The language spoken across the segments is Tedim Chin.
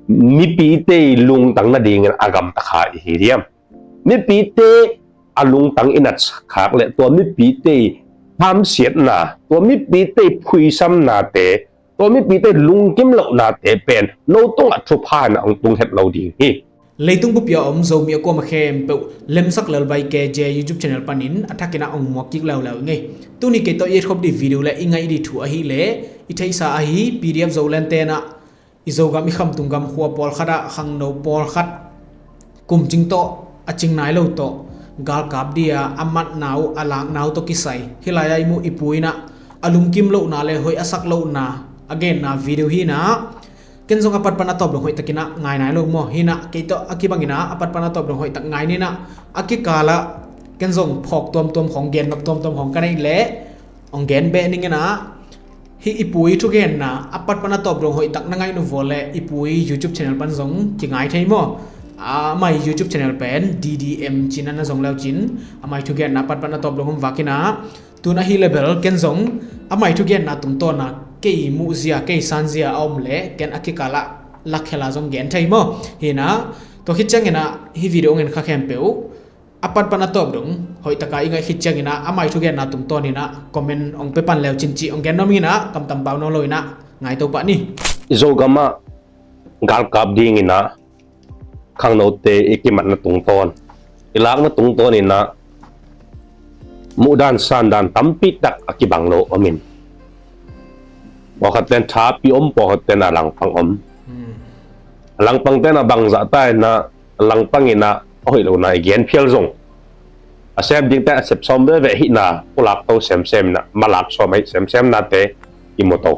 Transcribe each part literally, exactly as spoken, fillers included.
mipite lungtang nadingin a gamta kha i hi diam? Mipite a lungtang i natsak khak le tua mipite hamsiatna, tua mipite phuisamnate, tua mipite lungkim lohnate pen no tungah thupha in a hong tung het lo ding hi. Leitung bup a om Zomi a kuama khempeuh Lemsak Lalbai K J YouTube channel panin a thakin a hong muak kik leuleu i ngei. Tuni kei tawh i etkhop dih video le i ngaih dih thu ahih leh i theihsa ahi P D F Zoland tenah i Zogam i khamtung gam khua pawlkhat ah khangno pawlkhat kumcing tawh a cing nai lo tawh galkap dih a a matna uh a lakna uh tawh kisai hih lai-ah i muh i pu in ah a lungkim lohna le hoih a sak lohna a genna video hi in ah, ken zong a pat pan a tawp dong hoihtakin ah ngai nai lo maw? Hi in ah kei tawh a kibangin ah a pat pan a tawp dong hoihtak ngai ni in ah, a kikalah ken zong phawk tuamtuam khawng gen nop tuamtuam khawng ka neih leh hong gen beh ning in ah, hih i pu i thugenna a pat pan a tawp dong hoihtak na ngaih nop vua leh i pu i YouTube channel pan zong kingai thei maw? Amah i YouTube channel pen D D M ci in ah na zong le uh cin, amah i thugenna a pat pan a tawp dong hong vak in ah, tun ahi leh bel ken zong amah i thugenna tungtawn a kei muhzia kei sanzia a om leh ken a kikalah lakhel a zong gen thei maw? Hi in ah, tua khit ciangin ah hih video hong en kha khempeuh a pat pan a tawp dong hoihtak a i ngaih khit ciangin ah amah i thugenna tungtawn in ah comment hong pia pan le uh cin cih hong gen nuam ing in ah, kamtam pau nawn lo in ah ngai to pah ni. I Zogam ah galkap dingin ah khangnote i kimatna tungtawn, i lakna tungtawn in ah muhdan sandan tampi tak a kibang lo om in, pawlkhat ten thapi om, pawlkhat ten a langpang om. Hmm. A langpang ten a bangzah ta in ah langpang in ah a hoih lohna i gen phial zong a sem dingte a sep sawm veve ahihna pulak to semsem in ah malak sawm ahih semsem nate i mu to.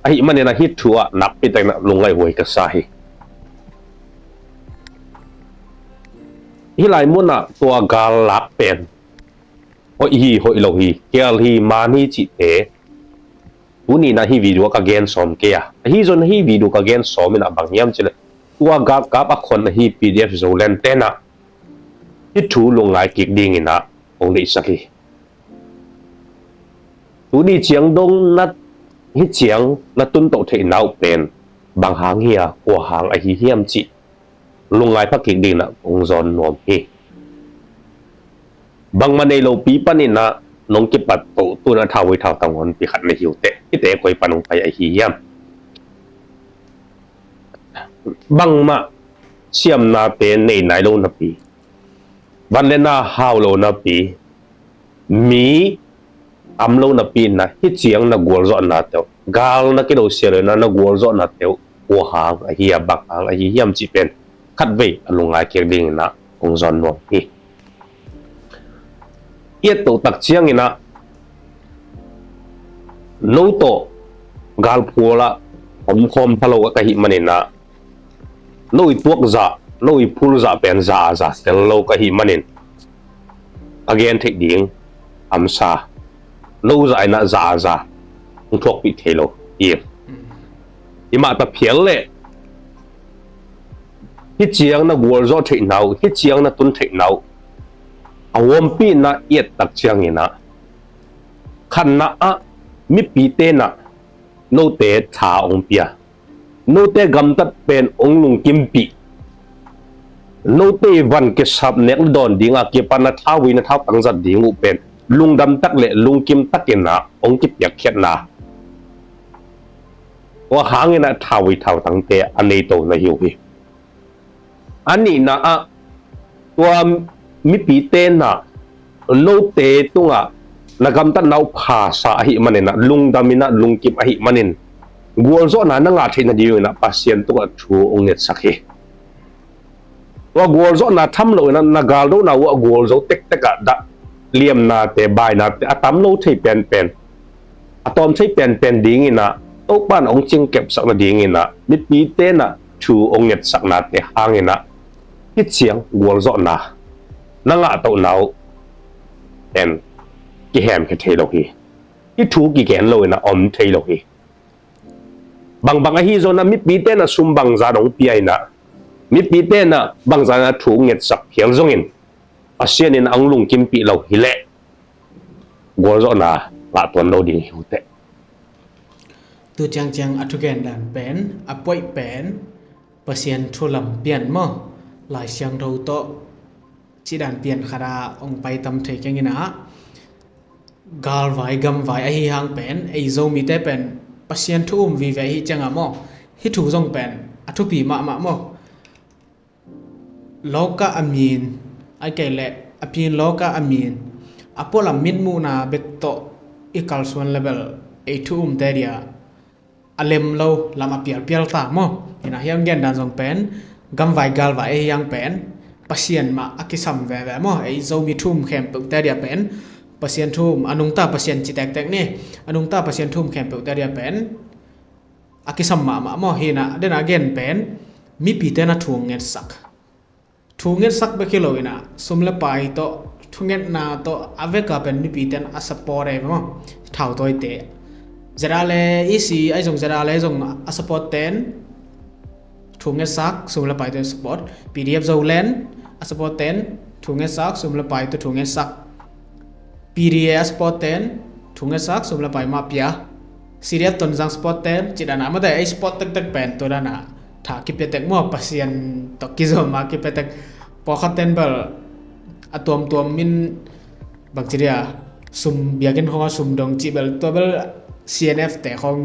Ahih manin ah hih thu ah nakpi takin ah lungngaih huai ka sa hi. Hih lai munah tua gal lak pen hoih hi, hoih lo hi, kial hi, man hi cihte tuni in ah hih video ah ka gen sawm kei a, ahi zong hih video ka gen sawm in ah bang hiam cih leh tua galkap a khon ahi P D F Zoland ten ah hih thu lungngai kik dingin ah hong deihsak hi. Tuni ciang dong na, hih ciang na tuntoh theihna uh pen bang hang hi a, kua hang ahi hiam cih lungngai pha kik dingin ah kong zawn nuam hi. Bangmah nei lopi panin ah nong kipat toh tun a thau hui thau tang honpi khat na hi uh teh, hihte koi pan hong pai ahi hiam? Bangmah siamnate nei nai lo napi, van le na hau lo napi, mi am lo napi in ah hih ciang na gualzawhnate uh, gal na kidosial in ah na gualzawhnate uh kua hang ahi a, bang hang ahi hiam cih pen khatvei a lungngai kik dingin ah kong zawn nuam hi. I et toh tak ciangin ah no tawh galphual ah om khawm pha lo ka hih manin ah no i tuak zah, no i phul zah pen za a za tel lo ka hih manin a gen theih ding amsa, no zah in ah za a za hong thuakpih thei lo hi. I mah ta phial leh hih ciang na gualzawh theihna uh, hih ciang na tun theihna uh a huampi in ah i et tak ciangin ah khatna ah mipite in ah note tha hong pia, note gamtat pen hong lungkimpih, note i van kisap nek le dawn ding a kipan na thau hui na thau tang zat ding uh pen lungdam tak le lungkim takin ah hong kipiakkhiatna, tua hangin ah thau hui thau tangte a nei to na hi uh hi. A nihna ah tua mipite in ah note tungah na gamtatna uh phasa ahih manin ah lungdam in ah lungkim ahih manin gualzawhna na ngah theih nadingin ah Pasian tungah thu hong ngetsak hi. Tua gualzawhna tham loin ah na galdona uh ah gualzo tektek ah dah liamnate, bainate a tam lo thei penpen, a tawm thei penpen dingin ah Topa in hong cingkepsak nadingin ah mipite in ah thu hong ngetsaknate hangin ah hih ciang gualzawhna na ngahtohna uh pen kihemkhia thei lo hi. Hih thu kigen loin ah om thei lo hi. Bangbang ahi zongin ah mipite in ah sum bangzah hong pia in ah, mipite in ah bangzah in ah thu ngetsak phial zongin Pasian in ah hong lungkimpih lo hileh gualzawhna ngah tuan lo ding hi uh teh. Tu ciangciang a thugen dan pen, a poih pen, Pasian thu lam pian maw, Lai Siangtho tawh cih dan pian khat ah hong pai tam thei keng in ah, galvai gamvai ahi hang pen, ei Zomite pen Pasian thu um vive ahi ciangah maw, hih thu zong pen a thupi mahmah maw. Lawka a min, a kei leh a pin lawka a min, a pualam mitmuhna bek tawh i kalsuan le bel ei thu umte dia a lem lo lam a pialpial ta maw. Hi na, hiang gen dan zong pen, gamvai galvai ahi hang pen, Pasian mah a kisam veve maw. Ei Zomi thu um khempeuhte dia pen Pasian thu um, a nungta Pasian ci tektek ni, a nungta Pasian thu um khempeuhte dia pen a kisam mahmah maw. Hi na, den a gen pen, mipite na thu ngetsak. Thu ngetsak bek hi lo in ah, sum le pai tawh, thungetna tawh, a veka pen mipite na a support e maw. Thautawite, Z R le E C, ahi zong Z R le zong a support ten thu ngetsak, sum le pai tawh support. P D F Zoland a support ten thu ngetsak, sum le pai tawh thu ngetsak. P D A a support ten thu ngetsak, sum le pai mah pia. C D F Tonzang support ten, cih dan a, mate, ei support tektek pen tua dan a tha kipia tek maw, Pasian tawh kizom a kipia tek. Pawlkhat ten bel a tuamtuam min bangci dia, sum, biakinn khong a sum dong cih bel, tua bel C N F te khong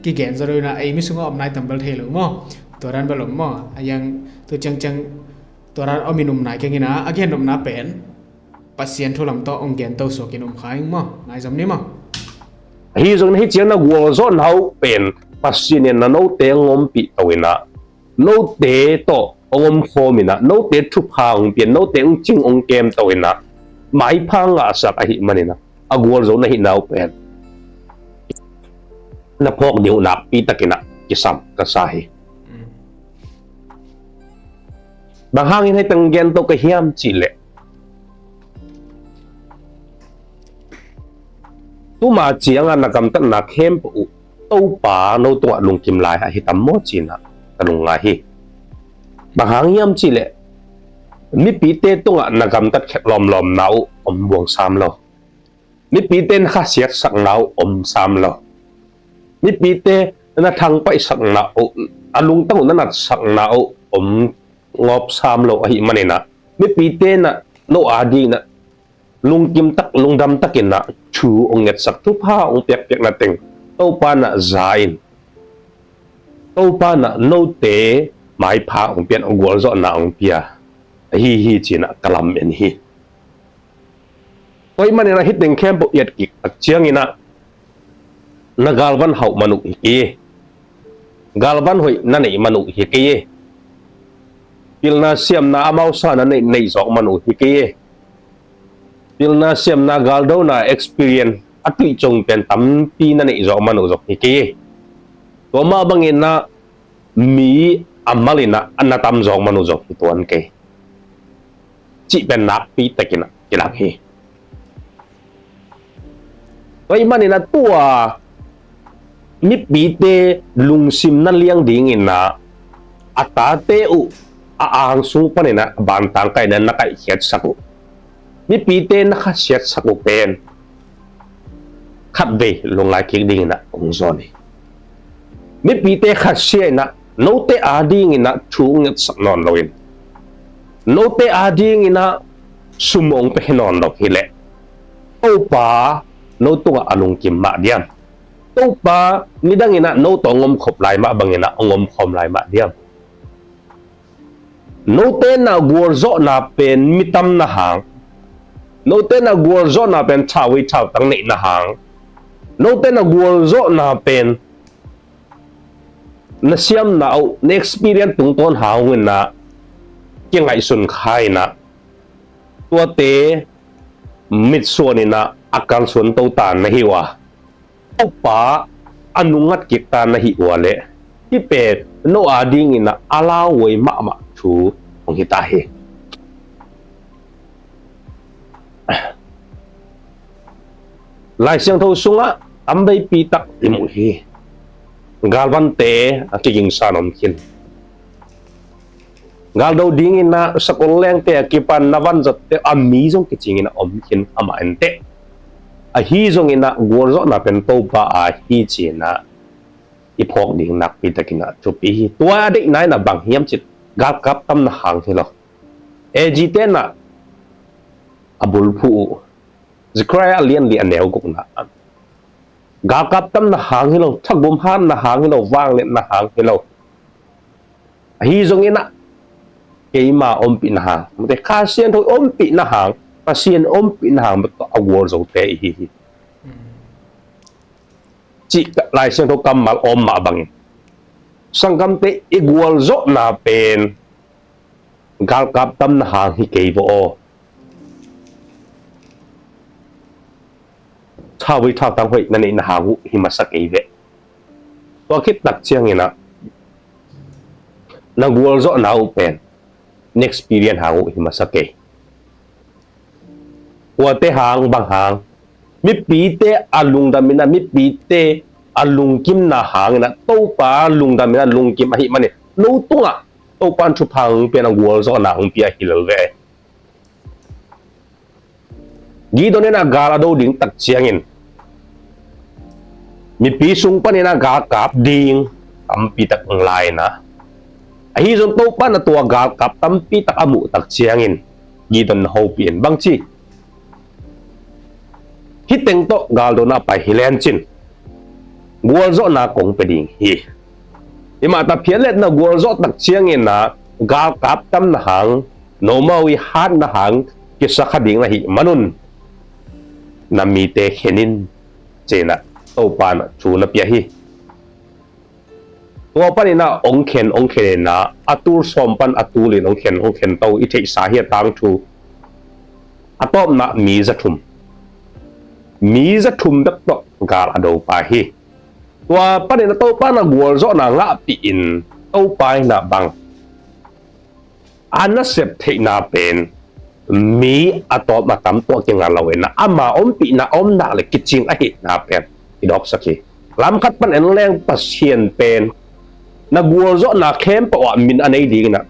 kigen zaw lo in ah, ei mi sungah om nai tam bel thei lo maw. Tua dan bel om maw. A hiang tu ciangciang tua dan om in um nai keng in ah, a gen nopna pen Pasian thu lam tawh hong gen to suak in um kha ing maw. Ngai zom ni maw. Ahi zong na, hih ciang na gualzawhna uh pen Pasian in na note hong ompih to in ah, note tawh hong omkhawm in ah, note thupha hong pia in, note hong cing hong kem to in ah, maipha ngahsak ahih man in ah, a gualzo na hihna uh pen na phawk ding uh nakpi tak in ah kisam ka sa hi. Mm. Bang hangin hih teng gen to ka hiam cih leh, tuma ciangah na gamtatna khempeuh uh Topa no tungah lungkim lai a hi tam maw ci-in ah ka lungngai hi. Bang hang hiam cih leh, mipite tungah na gamtat khek lawmlawmna uh om buang sam lo. Mipite na khasiatsakna uh om sam lo. Mipite na thangpaihsakna uh, a lungtang uh na natsakna uh om ngawp sam lo ahih manin ah, mipite na no adingin ah lungkim tak, lungdam takin ah thu hong ngetsak, thupha hong piakpiakna teng Topa na za in, Topa na note maipha hong pia in, hong gualzawhna hong pia ahi hi ci-in ah ka lam en hi. Tua ahih manin ah hih teng khempeuh i et kik tak ciangin ah, na galvan hauh man uh hi kei e. Galvan hoih na neih man uh hi kei e. Pilna siamna amau sa na neih, neih zawk man uh hi kei e. Pilna siamna galdona experience a tuih cong pen tampi na neih zawk man uh zong hi kei e. Tua mah bangin ah mi a mal in ah a na tam zawk man uh zong hi tuan kei, cih pen nakpi takin ah kilang hi. Tua ahih manin ah tua mipite lungsim na liang dingin ah, a tate uh a ang sung panin ah bantang kaihna na kaihkhiatsak uh, mipite na khasiatsak uh pen khatvei lungngai kik dingin ah hong zawn hi. Mipite khasia in ah, note adingin ah thu hong ngetsak nawn loin, note adingin ah sum hong pia hi nawn lo hi leh, Topa no tungah a lungkim mah diam? Topa nidangin ah no tawh hong omkhop lai mah bangin ah hong omkhawm lai mah diam? Note na gualzawhna pen mi tam na hang, note na gualzawhna pen thauvei thautang neih na hang, note na gualzawhna pen na siamna uh, na experience tungtawn hang in ah kingaihsun kha in ah, tuate mitsuan in ah a kalsuan to ta na hi uh a, Topa a nungngat kik ta na hi uh a leh, hih pen no adingin ah a lauhuai mahmah thu hong hi ta hi. Lai Siangtho sungah tamveipi tak i muh hi. Galvante a kigingsa in om khin. Galdo dingin ah sakol lengte a kipan na vanzatte a mi zong kicingin ah om khin amah inteh. Ahi zongin ah gualzawhna pen Topa a hi ci-in ah i phawk ding nakpi takin ah thupi hi. Tua a deihna in ah bang hiam cih leh galkap tam na hang hi lo. A G te in ah a bulphuh uh, Zechariah a lian li a neu gukna ah, galkap tam na hang hi lo, thagum hat na hang hi lo, vangliat na hang hi lo. Ahi zongin ah keima ompih na hang, mate, Kha Siangtho ompih na hang, Pasian ompih na hang bek tawh a gualzote i hi hi, cih Lai Siangtho kammal om mah bangin, sanggamte, i gualzawhna pen galkap tam na hang hi kei vaw aw. Thauvui thautang hoih na neih na hang uh hi masa kei ve. Tua khit tak ciangin ah na gualzawhna uh pen na experience hang uh hi masa kei. Kuate hang, bang hang? Mipite a lungdam in ah, mipite a lungkimna hangin ah, Topa lungdam in ah lungkim ahih manin no tungah Topa in thupha hong pia in ah gualzawhna hong pia hi lel ve. Gideon in ah gal a do ding tak ciangin mipi sung panin ah galkap ding tampi tak hong la in ah, ahi zong Topa in ah tua galkap tampi tak a muh tak ciangin Gideon in hopih in, bangci, hih teng tawh gal dona pai hi lencin gualzawhna kong pia ding hi. Himah ta phial leh na gualzawh tak ciangin ah galkap tam na hang, nomau i hat na hang kisa kha ding na hih manun na mite khen in, ci-in ah Topa in ah thu na pia hi. Tua panin ah hong khen, hong khen in ah a tul sawm pan a tul in hong khen, hong khen to i theihsa hi a tangthu. A tawpna mi za thum, mi za thum bek tawh gal a do pah hi. Tua panin ah Topa in ah gualzawhna ngahpih in, Topa in ah bang a nasep theihna pen mi a tawp a tam tawh kinga lo in ah, ama ompihna a om nak leh kicing ahihna pen i dawksak hi. Lamkhat pan en leng Pasian pen na gualzawhna khempeuh ah min a nei dingin ah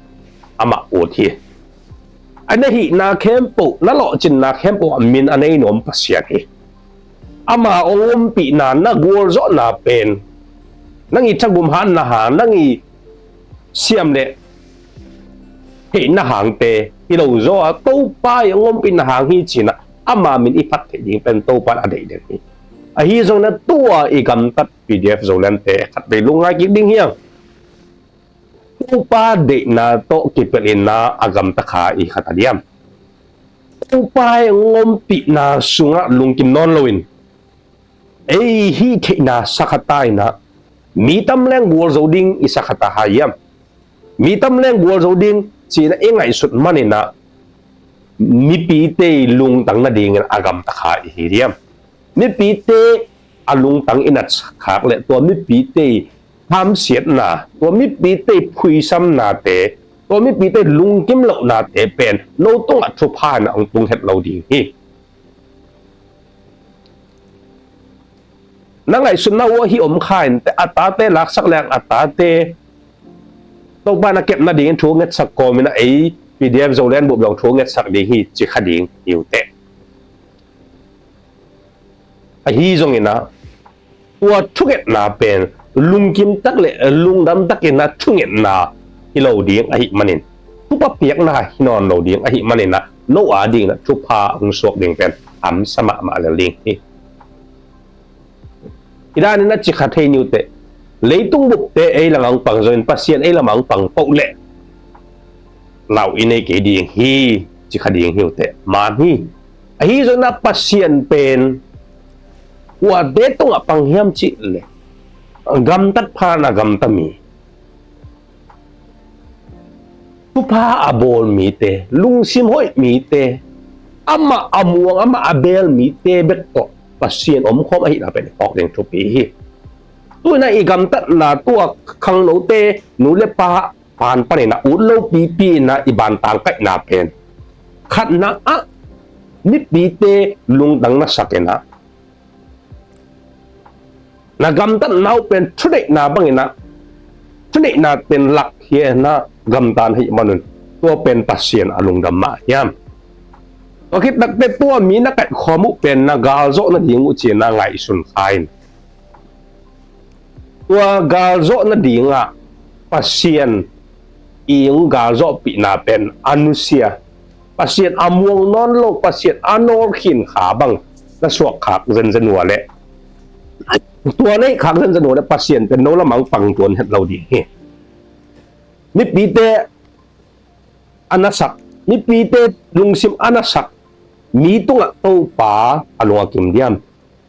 amah ut hi. A na hihna khempeuh, na lawhcinna khempeuh ah min a nei nuam Pasian hi. Ama hong ompihna, na gualzawhna pen, nang i thagum hatna hang, nang i siam leh theihna hangte hi lo zaw a, Topa i hong ompihna hang hi ci-in ah ama min i phat theih ding pen Topa in a deih den hi. Ahi zongin ah tua i gamtat P D F Zolandte khatvei lungngai kik ding hi hang. Topa deihna tawh kipelh in ah a gamta kha i kha ta diam? Topa i hong ompihna sungah lungkim nawn loin, ei hih theihna sa kha ta in ah, mi tam leng gualzo ding i sa kha ta hiam? Mi tam leng gualzo ding ci-in ah i ngaihsut manin ah mipite i lungtang nadingin a gamta kha i hi diam? Mipite a lungtang i natsak khak leh tua mipite i hamsiatna, tua mipite i phuisamnate, tua mipite i lungkim lohnate pen no tungah thupha in ah hong tung het lo ding hi. Na ngaihsutna uh ahi om kha in teh, a tate laksak leng a tate Topa in a kep nadingin thu ngetsak kawmin ah ei P D F Zoland bup zong thu ngetsak ding hi ci kha ding hi uh teh. Ahi zongin ah tua thungetna pen lungkim tak leh lungdam takin ah thungetna hi lo ding ahih manin, thupha piakna hi nawn lo ding ahih manin ah no a dingin ah thupha hong suak ding pen hamsa mahmah lel ding hi. Hi danin a ci kha thei ni uh teh, leitung bupte ei lamah hong pang zongin Pasian ei lamah hong pang peuh leh lau i nei kei ding hi ci kha ding hi uh teh, man hi. Ahi zongin ah Pasian pen kuate tungah pang hiam cih leh gamtat pha in a gamta mi, thupha a bawl mite, lungsim hoih mite, amah a muang, amah a beel mite bek tawh Pasian omkhawm ahihna pen i phawk ding thupi hi. Tu-in ah i gamtatna, tua khangnote nu le pa pan panin ah ut lo pipi in ah i bantang kaihna pen, khatna ah mipite lungtang na sak in ah, na gamtatna uh pen thuneihna bangin ah, thuneihna pen lak hi in ah gamta na hih manun, tua pen Pasian a lungdam mah hiam? Tua khit tak teh tua mi na kaihkhawm uh pen na galzawh nading uh ci-in ah ngaihsun kha in. Tua galzawh nadingah Pasian i hong galzawhpihna pen a nusia, Pasian a muang nawn lo, Pasian a nawl khin kha bang na suak khak zenzen uh leh, tua na hih khak zenzen uh leh Pasian pen no lamah hong pang tuan het lo ding hi. Mipite a nasak, mipite lungsim a nasak mi tungah Topa a lung a kim diam?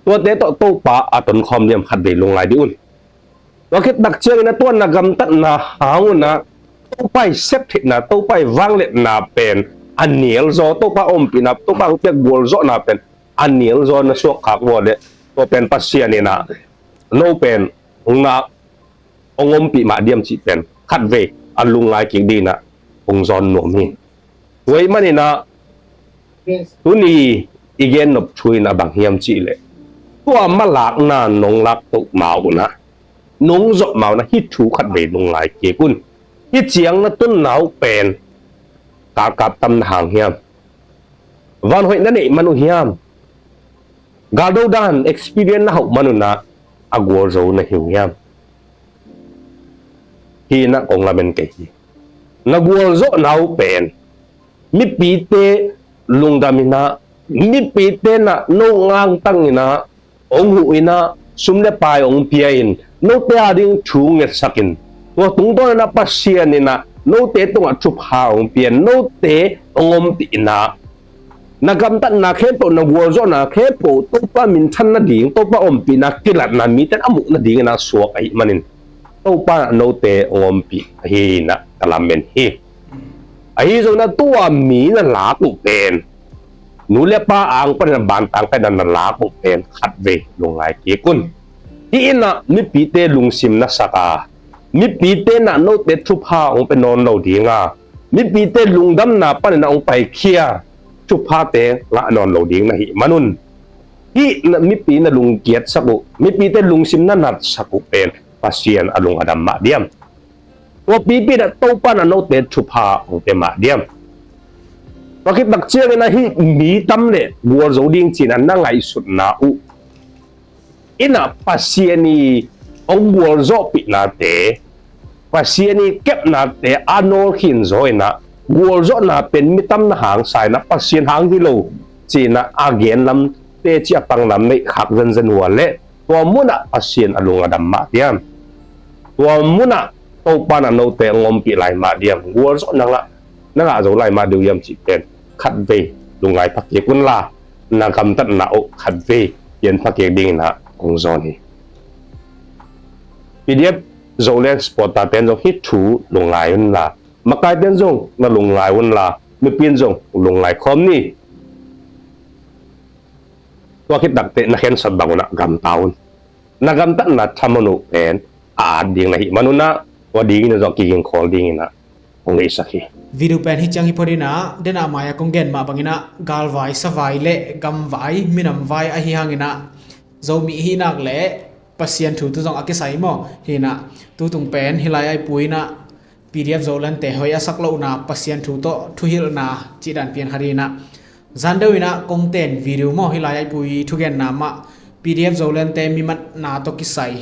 Tuate tawh Topa a tonkhawm diam? Khatvei lungngai dih un. Tua khit tak ciangin a, tua na gamtatna hang un ah Topa i septheihna, Topa i vangliatna pen a nial zaw, Topa ompihna, Topa hong piak gualzawhna pen a nial zaw na suak khak uh leh, tua pen Pasian in ah no pen hong na hong ompih mah diam cih pen khatvei a lungngai kik dingin ah hong zawn nuam hi. Tua ahih manin ah tuni i gen nop thu in a bang hiam cih leh, tua malakna nong lak toh ma un ah, nong zawh ma un ah hih thu khatvei lungngai kik un. Hih ciang na tunna uh pen galkap tam na hang hiam? Van hoih na neih man uh hiam? Galdo dan experience na hauh man un ah a gualzo na hi uh hiam? Hih in ah kong lamen kei hi. Na gualzawhna uh pen mipite lungdam in ah, mipite in ah no ngangtang in ah, hong huh in ah, sum le pai hong pia in, note a ding thu ngetsak in, tua tungtawn in ah Pasian in ah note tungah thupha hong pia in, note hong ompih in ah, na gamtatna khempeuh, na gualzawhna khempeuh Topa minthan nading, Topa ompihna kilatna mite in a muh nadingin ah suak ahih manin Topa in ah note hong ompih ahi in ah ka lamen hi. Ahi zongin ah tua mi na lak uh pen, nu le pa ang panin ah bantang panin ah na lak uh pen khatvei lungngai kik un. Hih in ah mipite lungsim na sak a, mipite in ah note thupha hong pia nawn lo ding a, mipite lungdamna panin ah hong paikhia thuphate ngah nawn lo ding na hih man un, hih na, mipi na lungkiatsak uh, mipite lungsim na natsak uh pen Pasian a lung a dam mah diam? Tua pipi in ah Topa in ah note thupha hong pia mah diam? Tua khit tak ciangin ah hih mi tam le gualzo ding ci-in ah na ngaihsutna uh in ah Pasian i hong gualzawhpihnate, Pasian i kepnate a nawl khin zaw in ah, gualzawhna pen mi tam na hang sa in ah, Pasian hang hi lo ci-in ah a gen lam teci a pang lam neih khak zenzen uh leh, tua munah Pasian a lung a dam mah diam? Tua munah Topa in ah note hong ompih lai mah diam? Gualzawhna ngah, na ngah zo lai mah ding uh hiam cih pen khatvei lungngai pha kik un la, na gamtatna uh khatvei pian pha kik dingin ah kong zawn hi. P D F Zoland supporter ten zong hih thu lungngai un la, makai ten zong na lungngai un la, mipi in zong lungngai khawm ni. Tua khit tak teh na khensat bang un ah gamta un. Na gamtatna thaman uh pen a at ding na hih man un ah, tua dingin ah zong kiging khawl dingin ah hong neisak hi. Video pen hih ciang hi phot in ah, den a mai-ah kong gen mah bangin ah, galvai, savai le gamvai, minamvai ahi hangin ah, Zomi hih nak leh Pasian thu tawh zong a kisai maw? Hi in ah, tu tung pen hih lai-ah i pu in ah, P D F Zoland te hoih a sak lohna, Pasian thu tawh thuhilhna cih dan pian khat hi in ah, zan deuh in ah kong ten video maw, hih lai-ah i pu i thugenna mah, P D F Zoland te mi matna tawh kisai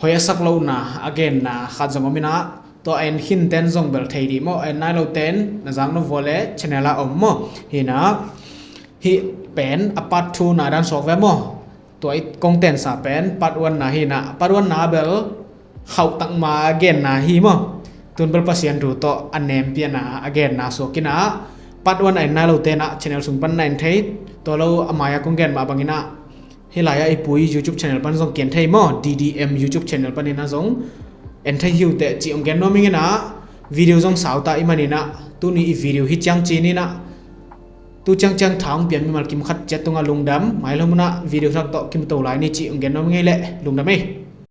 hoih a sak lohna a genna khat zong om in ah, tua a en khin ten zong bel thei dih maw, a en nai lo ten na zak nop uh leh channel ah om maw? Hi in ah, hih pen a part two na dan suak ve maw? Tua i kong tensa pen part one na hi in ah, part one na bel khauh tak ma a genna hi maw? Tun bel Pasian thu tawh a nem pian a a genna suak in ah, part one a en nai lo ten ah channel sung pan na en thei, tua lo a mai-ah kong gen mah bangin ah, hih lai-ah i pu i YouTube channel pan zong kian thei maw, D D M YouTube channel panin ah zong en thei hi uh teh cih hong gen nuam ing in ah, video zong sau ta ahih manin ah, tuni i video hih ciang ci-in ah, tu ciangciang tha hong pian mimal kim khat ciat tungah lungdam, mailam hun ah video thak tawh kimu to lai ni cih hong gen nuam ing ei leh, lungdam ei.